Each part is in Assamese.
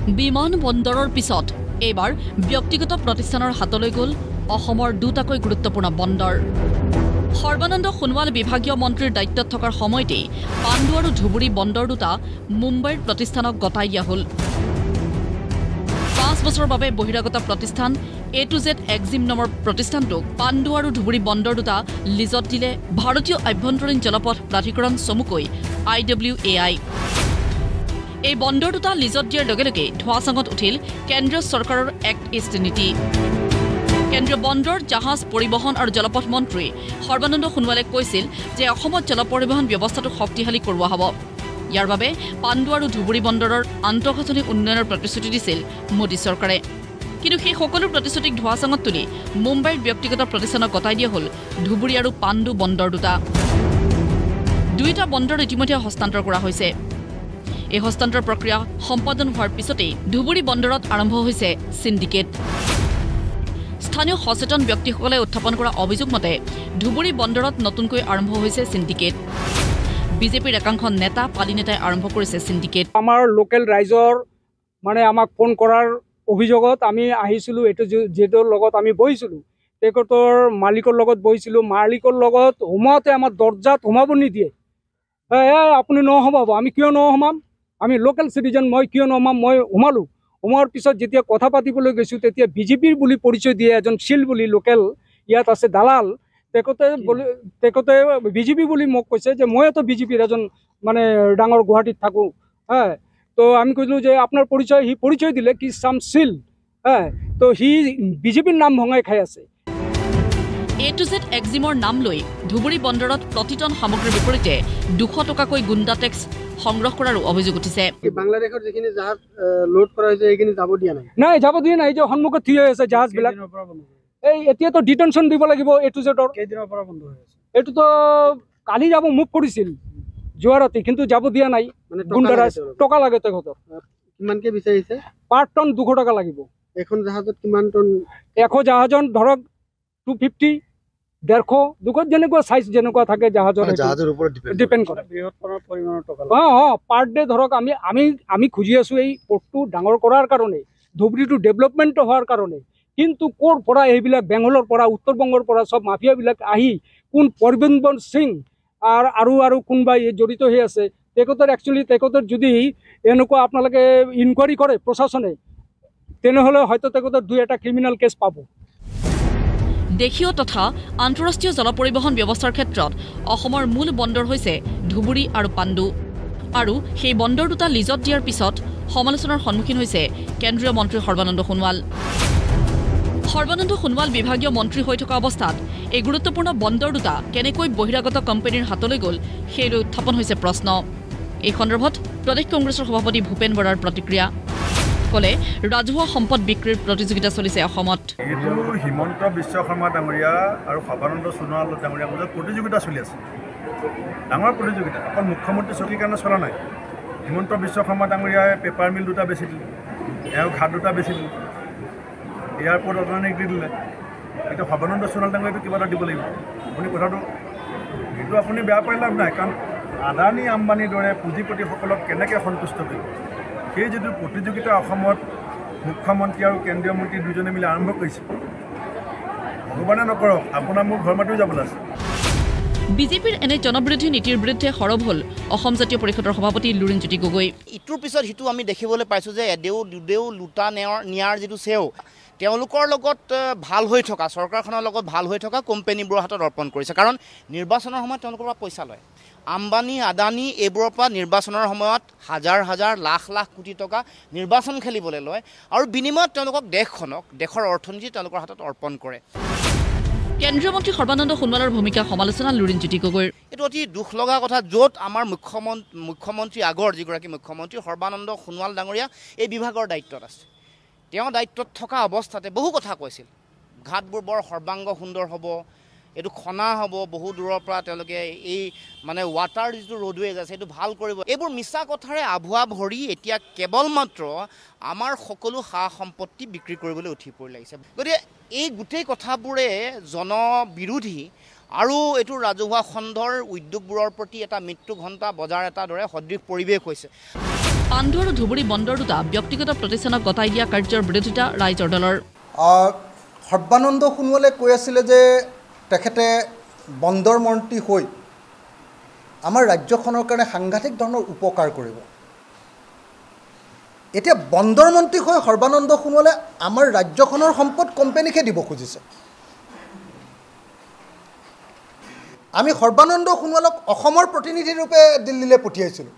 বিমান বন্দৰৰ পিছত এইবাৰ ব্যক্তিগত প্ৰতিষ্ঠানৰ হাতলৈ গ'ল অসমৰ দুটাকৈ গুৰুত্বপূৰ্ণ বন্দৰ। সৰ্বানন্দ সোণোৱাল বিভাগীয় মন্ত্ৰীৰ দায়িত্বত থকাৰ সময়তেই পাণ্ডু আৰু ধুবুৰী বন্দৰ দুটা মুম্বাইৰ প্ৰতিষ্ঠানক গতাই দিয়া হ'ল। 5 বছৰৰ বাবে বহিৰাগত প্ৰতিষ্ঠান এ টু জেড এক্সিম নামৰ প্ৰতিষ্ঠানটোক পাণ্ডু আৰু ধুবুৰী বন্দৰ দুটা লিজত দিলে ভাৰতীয় আভ্যন্তৰীণ জলপথ প্ৰাধিকৰণ চমুকৈ IWAI। এই বন্দৰ দুটা লিজত দিয়াৰ লগে লগে ধোঁৱাচাঙত উঠিল কেন্দ্ৰীয় চৰকাৰৰ এক্ট ইষ্ট নীতি। কেন্দ্ৰীয় বন্দৰ, জাহাজ পৰিবহণ আৰু জলপথ মন্ত্ৰী সৰ্বানন্দ সোণোৱালে কৈছিল যে অসমত জল পৰিবহণ ব্যৱস্থাটো শক্তিশালী কৰোৱা হ'ব। ইয়াৰ বাবে পাণ্ডু আৰু ধুবুৰী বন্দৰৰ আন্তঃগাঁথনি উন্নয়নৰ প্ৰতিশ্ৰুতি দিছিল মোদী চৰকাৰে। কিন্তু সেই সকলো প্ৰতিশ্ৰুতিক ধোঁৱাচাঙত তুলি মুম্বাইৰ ব্যক্তিগত প্ৰতিষ্ঠানক গতাই দিয়া হ'ল ধুবুৰী আৰু পাণ্ডু বন্দৰ দুটা। দুয়োটা বন্দৰ ইতিমধ্যে হস্তান্তৰ কৰা হৈছে। এই হস্তান্তৰ প্ৰক্ৰিয়া সম্পাদন হোৱাৰ পিছতেই ধুবুৰী বন্দৰত আৰম্ভ হৈছে চিণ্ডিকেট। স্থানীয় সচেতন ব্যক্তিসকলে উত্থাপন কৰা অভিযোগ মতে ধুবুৰী বন্দৰত নতুনকৈ আৰম্ভ হৈছে চিণ্ডিকেট। বিজেপিৰ একাংশ নেতা পালিনেতাই আৰম্ভ কৰিছে চিণ্ডিকেট। আমাৰ লোকেল ৰাইজৰ মানে আমাক ফোন কৰাৰ অভিযোগত আমি আহিছিলোঁ। এইটো যিটোৰ লগত আমি বহিছিলোঁ, তেখেতৰ মালিকৰ লগত বহিছিলোঁ। মালিকৰ লগত সোমাওঁতে আমাৰ দৰ্জাত সোমাব নিদিয়ে। আপুনি নসোমাব। আমি কিয় নসোমাম? আমি লোকেল চিটিজেন, মই কিয় নসোমাম? মই সোমালোঁ। সোমোৱাৰ পিছত যেতিয়া কথা পাতিবলৈ গৈছোঁ, তেতিয়া বিজেপিৰ বুলি পৰিচয় দিয়ে এজন শিল বুলি লোকেল ইয়াত আছে দালাল, তেখেতে বিজেপি বুলি মোক কৈছে যে মইতো বিজেপিৰ এজন মানে ডাঙৰ গুৱাহাটীত থাকোঁ। হ্যাঁ, তো আমি কৈছিলোঁ যে আপোনাৰ পৰিচয়, সি পৰিচয় দিলে কি চাম শিল। হ্যাঁ, তো সি বিজেপিৰ নাম ভঙাই খাই আছে। এ টু জেড এক্সিমৰ নাম লৈ ধুবুৰী বন্দৰত প্ৰতি টন সামগ্ৰীৰ বিপৰীতে 200 টকাকৈ গুণ্ডা টেক্স সংগ্ৰহ কৰাৰো অভিযোগ উঠিছে। বাংলাদেশৰ যিখিনি জাহাজ লোড কৰা হৈছে সেইখিনি যাব দিয়া নাই। নাই, যাব দিয়া নাই। এই যে সন্মুখত থিয় হৈ আছে জাহাজবিলাক, এই এতিয়াতো ডিটেনশ্যন দিব লাগিব এ টু জেডৰ। কেইদিনৰ পৰা বন্ধ হৈ আছে? এইটোতো কালি যাব মুভ কৰিছিল যোৱা ৰাতি, কিন্তু যাব দিয়া নাই। গুণ্ডাৰাজ টকা লাগে তেখেতৰ। কিমানকে বিচাৰিছে? পাৰ টন 200 টকা লাগিব। এখন জাহাজত কিমান টন? এখন জাহাজত ধৰক 250, 150, 200 যেনেকুৱা চাইজ যেনেকুৱা থাকে জাহাজৰ ওপৰত ডিপেণ্ড কৰে। অঁ, পাৰ ডে ধৰক আমি আমি আমি খুজি আছোঁ এই পৰ্টটো ডাঙৰ কৰাৰ কাৰণে, ধুবুৰীটো ডেভেলপমেণ্ট হোৱাৰ কাৰণে। কিন্তু ক'ৰ পৰা এইবিলাক বেংগলৰ পৰা, উত্তৰ বংগৰ পৰা চব মাফিয়াবিলাক আহি কোন পৰবিন্দৰ সিং আৰু আৰু কোনোবাই জড়িত হৈ আছে তেখেতৰ। একচুৱেলি তেখেতৰ যদি এনেকুৱা আপোনালোকে ইনকুৱাৰী কৰে প্ৰশাসনে, তেনেহ'লে হয়তো তেখেতৰ দুই এটা ক্ৰিমিনেল কেছ পাব। দেশীয় তথা আন্তঃৰাষ্ট্ৰীয় জল পৰিবহণ ব্যৱস্থাৰ ক্ষেত্ৰত অসমৰ মূল বন্দৰ হৈছে ধুবুৰী আৰু পাণ্ডু। আৰু সেই বন্দৰ দুটা লিজত দিয়াৰ পিছত সমালোচনাৰ সন্মুখীন হৈছে কেন্দ্ৰীয় মন্ত্ৰী সৰ্বানন্দ সোণোৱাল। সৰ্বানন্দ সোণোৱাল বিভাগীয় মন্ত্ৰী হৈ থকা অৱস্থাত এই গুৰুত্বপূৰ্ণ বন্দৰ দুটা কেনেকৈ বহিৰাগত কোম্পানীৰ হাতলৈ গ'ল সেই লৈ উত্থাপন হৈছে প্ৰশ্ন। এই সন্দৰ্ভত প্ৰদেশ কংগ্ৰেছৰ সভাপতি ভূপেন বৰাৰ প্ৰতিক্ৰিয়া। ক'লে ৰাজহুৱা সম্পদ বিক্ৰীৰ প্ৰতিযোগিতা চলিছে অসমত। এইটো হিমন্ত বিশ্ব শৰ্মা ডাঙৰীয়া আৰু সৰ্বানন্দ সোণোৱাল ডাঙৰীয়াৰ মাজত প্ৰতিযোগিতা চলি আছে, ডাঙৰ প্ৰতিযোগিতা। অকল মুখ্যমন্ত্ৰী চকীৰ কাৰণে চলা নাই। হিমন্ত বিশ্ব শৰ্মা ডাঙৰীয়াই পেপাৰ মিল দুটা বেচি দিলে, এওঁ ঘাট দুটা বেচি দিলে, এয়াৰপৰ্ট আদানীক দি দিলে। এতিয়া সৰ্বানন্দ সোণোৱাল ডাঙৰীয়াটো কিবা এটা দিব লাগিব। আপুনি কথাটো এইটো আপুনি বেয়া পাই লাভ নাই, কাৰণ আদানী আম্বানীৰ দৰে পুঁজিপতিসকলক কেনেকৈ সন্তুষ্ট কৰিব, সেই যিটো প্ৰতিযোগিতা অসমত মুখ্যমন্ত্ৰী আৰু কেন্দ্ৰীয় মন্ত্ৰী দুজনে মিলি আৰম্ভ কৰিছে, ভগৱানে নকৰক আপোনাৰ মোৰ ঘৰ মাতিও যাবলৈ আছে। বিজেপিৰ এনে জনবিৰোধী নীতিৰ বিৰুদ্ধে সৰব হ'ল অসম জাতীয় পৰিষদৰ সভাপতি লুৰিণজ্যোতি গগৈ। ইটোৰ পিছত সিটো আমি দেখিবলৈ পাইছোঁ যে এদেও দুদেও লুটা নিয়াৰ যিটো চেও তেওঁলোকৰ লগত ভাল হৈ থকা, চৰকাৰখনৰ লগত ভাল হৈ থকা কোম্পেনীবোৰৰ হাতত অৰ্পণ কৰিছে। কাৰণ নিৰ্বাচনৰ সময়ত তেওঁলোকৰ পৰা পইচা লয়। আম্বানী, আদানী এইবোৰৰ পৰা নিৰ্বাচনৰ সময়ত হাজাৰ হাজাৰ লাখ লাখ কোটি টকা নিৰ্বাচন খেলিবলৈ লয় আৰু বিনিময়ত তেওঁলোকক দেশখনক, দেশৰ অৰ্থনীতি তেওঁলোকৰ হাতত অৰ্পণ কৰে। কেন্দ্ৰীয় মন্ত্ৰী সৰ্বানন্দ সোণোৱালৰ ভূমিকা সমালোচনা লুৰিণজ্যোতি গগৈৰ। এইটো অতি দুখ লগা কথা, য'ত আমাৰ মুখ্যমন্ত্ৰী আগৰ যিগৰাকী মুখ্যমন্ত্ৰী সৰ্বানন্দ সোণোৱাল ডাঙৰীয়া এই বিভাগৰ দায়িত্বত আছে। তেওঁ দায়িত্বত থকা অৱস্থাতে বহু কথা কৈছিল, ঘাটবোৰ বৰ সৰ্বাংগ সুন্দৰ হ'ব, এইটো খনা হ'ব, বহু দূৰৰ পৰা তেওঁলোকে এই মানে ৱাটাৰ যিটো ৰোডৱেজ আছে সেইটো ভাল কৰিব। এইবোৰ মিছা কথাৰে আভুৱা ভৰি এতিয়া কেৱল মাত্ৰ আমাৰ সকলো সা সম্পত্তি বিক্ৰী কৰিবলৈ উঠি পৰি লাগিছে। গতিকে এই গোটেই কথাবোৰে জনবিৰোধী আৰু এইটো ৰাজহুৱা খণ্ডৰ উদ্যোগবোৰৰ প্ৰতি এটা মৃত্যু ঘণ্টা বজাৰ এটা দৰে সদৃশ পৰিৱেশ হৈছে। পাণ্ডু আৰু ধুবুৰী বন্দৰ দুটা ব্যক্তিগত প্ৰতিষ্ঠানক গতাই দিয়া কাৰ্যৰ বিৰোধিতা ৰাইজৰ দলৰ। সৰ্বানন্দ সোণোৱালে কৈ আছিলে যে তেখেতে বন্দৰ মন্ত্ৰী হৈ আমাৰ ৰাজ্যখনৰ কাৰণে সাংঘাতিক ধৰণৰ উপকাৰ কৰিব। এতিয়া বন্দৰ মন্ত্ৰী হৈ সৰ্বানন্দ সোণোৱালে আমাৰ ৰাজ্যখনৰ সম্পদ কোম্পানীকহে দিব খুজিছে। আমি সৰ্বানন্দ সোণোৱালক অসমৰ প্ৰতিনিধিৰূপে দিল্লীলৈ পঠিয়াইছিলোঁ।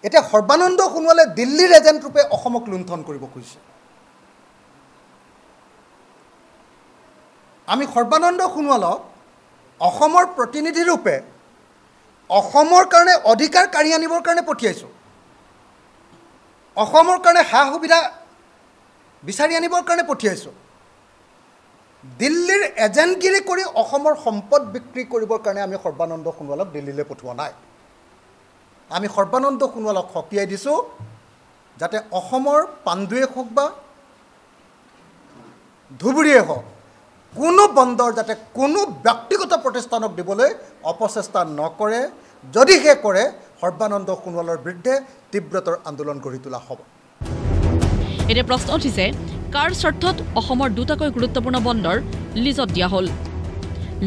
এতিয়া সৰ্বানন্দ সোণোৱালে দিল্লীৰ এজেণ্ট ৰূপে অসমক লুণ্ঠন কৰিব খুজিছে। আমি সৰ্বানন্দ সোণোৱালক অসমৰ প্ৰতিনিধিৰূপে অসমৰ কাৰণে অধিকাৰ কাঢ়ি আনিবৰ কাৰণে পঠিয়াইছোঁ, অসমৰ কাৰণে সা সুবিধা বিচাৰি আনিবৰ কাৰণে পঠিয়াইছোঁ। দিল্লীৰ এজেণ্টগিৰি কৰি অসমৰ সম্পদ বিক্ৰী কৰিবৰ কাৰণে আমি সৰ্বানন্দ সোণোৱালক দিল্লীলৈ পঠোৱা নাই। আমি সৰ্বানন্দ সোণোৱালক সকীয়াই দিছোঁ যাতে অসমৰ পাণ্ডুৱে হওক বা ধুবুৰীয়ে হওক কোনো বন্দৰ যাতে কোনো ব্যক্তিগত প্ৰতিষ্ঠানক দিবলৈ অপচেষ্টা নকৰে। যদিহে কৰে সৰ্বানন্দ সোণোৱালৰ বিৰুদ্ধে তীব্ৰতৰ আন্দোলন গঢ়ি তোলা হ'ব। এতিয়া প্ৰশ্ন উঠিছে, কাৰ স্বাৰ্থত অসমৰ দুটাকৈ গুৰুত্বপূৰ্ণ বন্দৰ লিজত দিয়া হ'ল?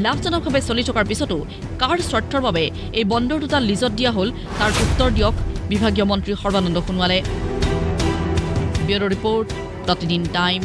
লাভজনকভাৱে চলি থকাৰ পিছতো কাৰ স্বাৰ্থৰ বাবে এই বন্দৰ দুটা লিজত দিয়া হ'ল তাৰ উত্তৰ দিয়ক বিভাগীয় মন্ত্ৰী সৰ্বানন্দ সোণোৱালে। Bureau report, Pratidin time.